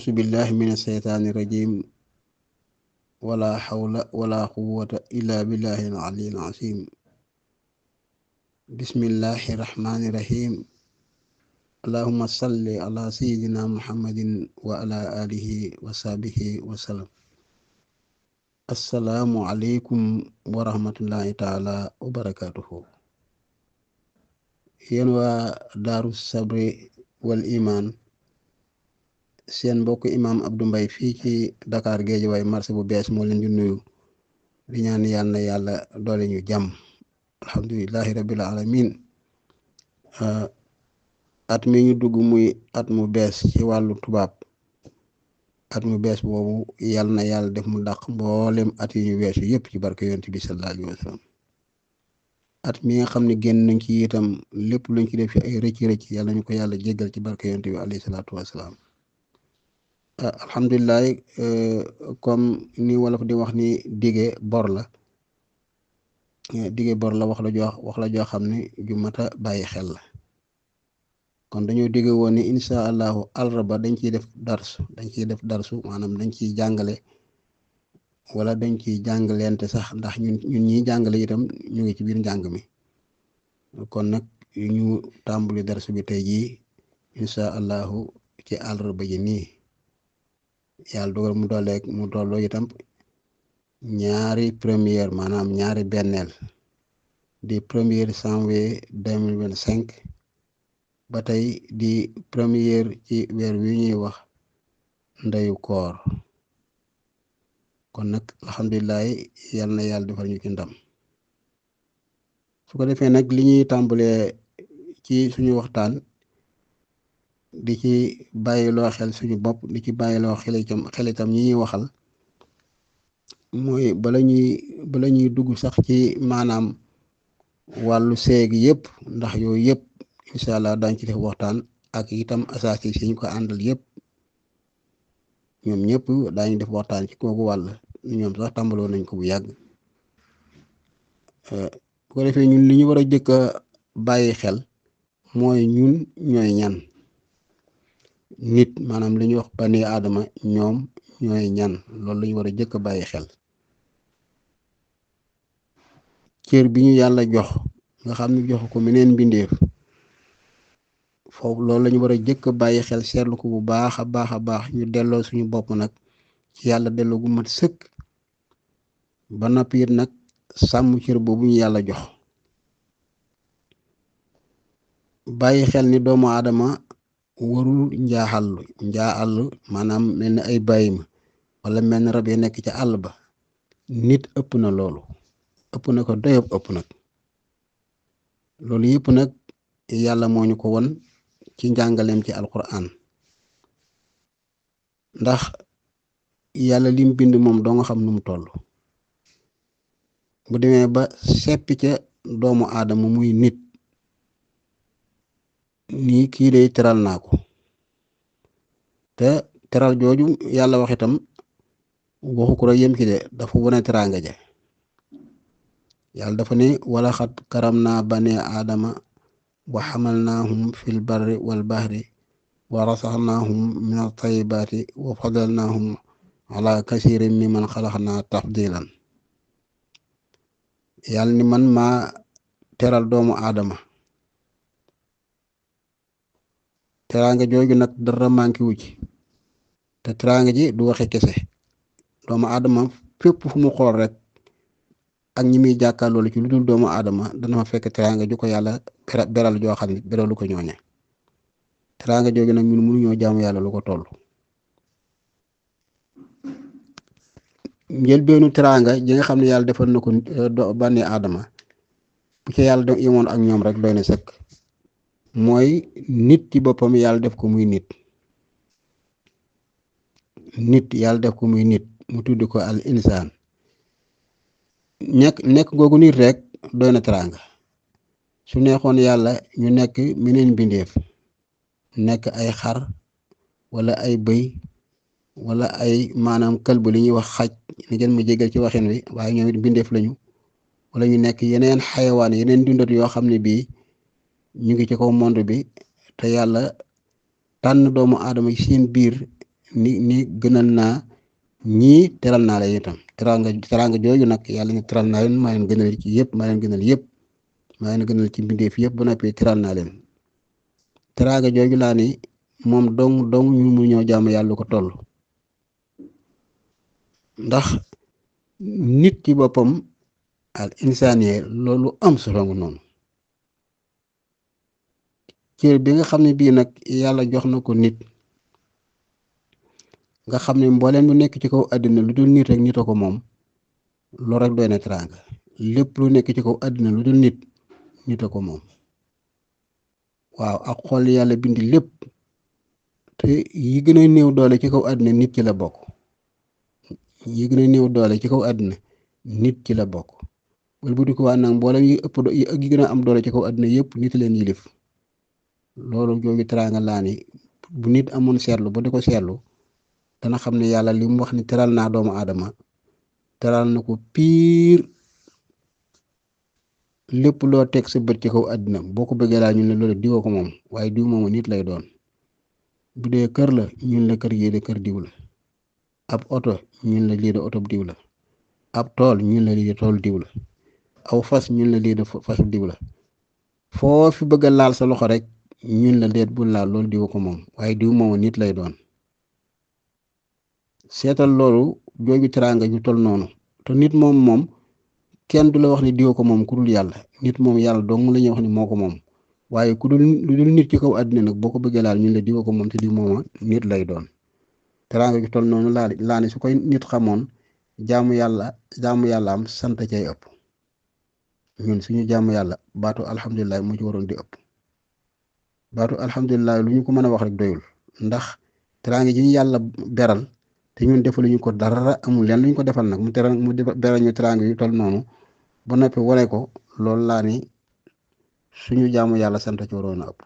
أعوذ بالله من الشيطان الرجيم ولا حول ولا قوة إلا بالله العلي العظيم بسم الله الرحمن الرحيم اللهم صل على سيدنا محمد وعلى آله وصحبه وسلم السلام عليكم ورحمة الله تعالى وبركاته ينوى دار الصبر والإيمان seen mbokk imaam Abdou Mbaye fii ci Dakar Guédiawaye marché bu bees moo leen di nuyu di ñaan yàlla doole ñu jàmm alhamdulillahi rabbil alamin at mi ñu dugg muy at mu bees ci wàllu tubaab at mu bees boobu yàlla def mu dàq mboolem at yi ñu weesu yëpp ci barke yonent bi sallallahu alayhi wa sallam at mi nga xam ne génn nañ ci itam lépp luñ ci def ci ay rëcc yàlla ñu ko yàlla jéggal ci barke yonent bi alayhi salaatu wasalaam alhamdulilah comme ni wolof di wax ni dige bor la wax la joo xam ne ju mat a bàyyi xel la kon dañoo dige woon ni insha allahu àllarba dañ ciy def darsu maanaam dañ ciy jàngale wala dañ ciy jàngaleente sax ndax ñun ñiy jàngale itam ñu ngi ci biir njàng mi kon nag ñu tàmbali darsu bi tey jii insha allahu ci àllarba ji nii yàlla dogal mu tolloo itam ñaari première maanaam ñaari benneel di 1er janvier 2025 ba tey di première ci weer wi ñuy wax ndeyu koor kon nag alhamdulilah yàlla defal ñu ci ndam su ko defee nag li ñuy tàmbalee ci suñu waxtaan di ci bàyyiloo xel suñu bopp di ci bàyyiloo xel itam ñi ñuy waxal mooy bala ñuy dugg sax ci maanaam wàllu seegi yëpp ndax yooyu yëpp incha allah daañ ci def waxtaan ak itam asaasi si ñu ko àndal yëpp ñoom ñëpp daañu def waxtaan ci kooku wàll ñoom sax tàmbaloo nañ ko bu yàgg bu ko defee ñun li ñu war a jëkk a bàyyi xel mooy ñun ñooy ñan nit maanaam li ñuy wax bani aadama ñoom ñooy ñan loolu la ñu war a jëkk a bàyyi xel cër bi ñu yàlla jox nga xam ne jox ko meneen mbindeef foofu loolu la ñu war a jëkk a bàyyi xel seetlu ko bu baax a baax ñu delloo suñu bopp nag ci yàlla delloo gu mat sëkk ba noppi it nag sàmm cër boobu ñu yàlla jox bàyyi xel ni doomu aadama warul njaaxallu maanaam mel ni ay bàyyima wala mel ni rab yi nekk ca àll ba nit ëpp na loolu ëpp na ko doyob ëpp nag loolu yëpp nag yàlla moo ñu ko won ci njàngaleem ci alquran ndax yàlla lim bind moom doo nga xam nu mu toll bu demee ba seppi ca doomu aadama muy nit nii kii day teral naa ko te teral jooju yàlla wax itam waxu ko rek yem ci de dafa wane teraanga ja yàlla dafa ne wala xat karam naa bane aadama wa xamalnaahum fil barri wal bahri wa rasaxnaahum min at-tayyibaati wa fadalnaahum ala kasirin mimman xalaqnaa tafdilan yàlla ni man maa teral doomu aadama teraanga jooju nag dara manqué wu ci te teraanga ji du waxe kese doomu aadama fépp fu mu xool rek ak ñi muy jàkkaarloo ci lu dul doomu aadama dana fa fekk teraanga ju ko yàlla beral joo xam ne beralu ko ñooñe teraanga jooju nag ñun mënuñoo jaamu yàlla lu ko toll njëlbeenu teraanga ji nga xam ne yàlla defal na ko bànni aadama bu ci yàlla yemoon ak ñoom rek doy na sëkk mooy nit ci boppam yàlla def ko muy nit yàlla def ko muy nit mu tudd ko al insaan nekk googu nit rek doy na teraanga su neexoon yàlla ñu nekk meneen mbindeef nekk ay xar wala ay bëy wala ay maanaam këlb li ñuy wax xaj ni ngeen ma jégal ci waxin wi waaye ñoom it mbindeef lañu wala ñu nekk yeneen xayawaan yeneen dundat yoo xam ne bii ñu ngi ci kaw monde bi te yàlla tànn doomu aadama ci seen biir ni gënal naa ñii teral naa leen itam teraanga jooju nag yàlla ne teral naa leen maa leen gënal ci yëpp maa leen gënal yëpp maa leen gënal ci mbindeef yëpp ba noppi teral naa leen teraanga jooju laa ni moom dong ñu mu ñoo jaamu yàlla ko toll ndax nit ci boppam al insaaniye loolu am solo nga noonu cër bi nga xam ne bii nag yàlla jox na ko nit nga xam ne mbooleem lu nekk ci kaw àddina lu dul nit rek nit a ko moom loolu rek doy na teraanga lépp lu nekk ci kaw àddina lu dul nit nit a ko moom waaw ak xool yàlla bind lépp te yi gën a néew doole ci kaw àddina nit ci la bokk yi gën a néew doole ci kaw àddina nit ci la bokk wala bu di ko waa nag mboolem yi ëpp yi gën a am doole ci kaw àddina yëpp nit leen yilif loolu jooju teraanga laa ni bu nit amoon seetlu ba di ko seetlu dana xam ne yàlla li mu wax ni teral naa doomu aadama teral na ko piir lépp loo teg sa bët ci kaw àddina boo ko bëggee daal ñun la loolu diwoo ko moom waaye diw moomu nit lay doon bu dee kër la ñun la kër gi de kër diw la ab oto ñun la lii de oto diw la ab tool ñun la lii de tool diw la aw fas ñun la lii de fas diw la foo fi bëgg a laal sa loxo rek ñun la deet bul laal loolu diw ko moom waaye diw moomu nit lay doon seetal loolu jooju teraanga ñu tol noonu te nit moom kenn du la wax ni diw ko moom ku dul yàlla nit moom yàlla dong la ñuy wax ni moo ko moom waaye ku dul lu dul nit ci kaw àddina nag boo ko bëggee laal ñun la diw ko moom te diw mooma nit lay doon teraanga ju tol noonu laa ni su koy nit xamoon jaamu yàlla am sant cay ëpp ñun suñu jaamu yàlla baatu alhamdulilah mu ci waroon di ëpp baatu alhamdulilah lu ñu ko mën a wax rek doyul ndax teraanga ji ñu yàlla beral te ñun defaluñu ko dara amul leen lu ñu ko defal nag mu beral ñu teraanga yu tol noonu ba noppi wane ko loolu laa ni suñu jaamu yàlla sant ci waroon a ëpp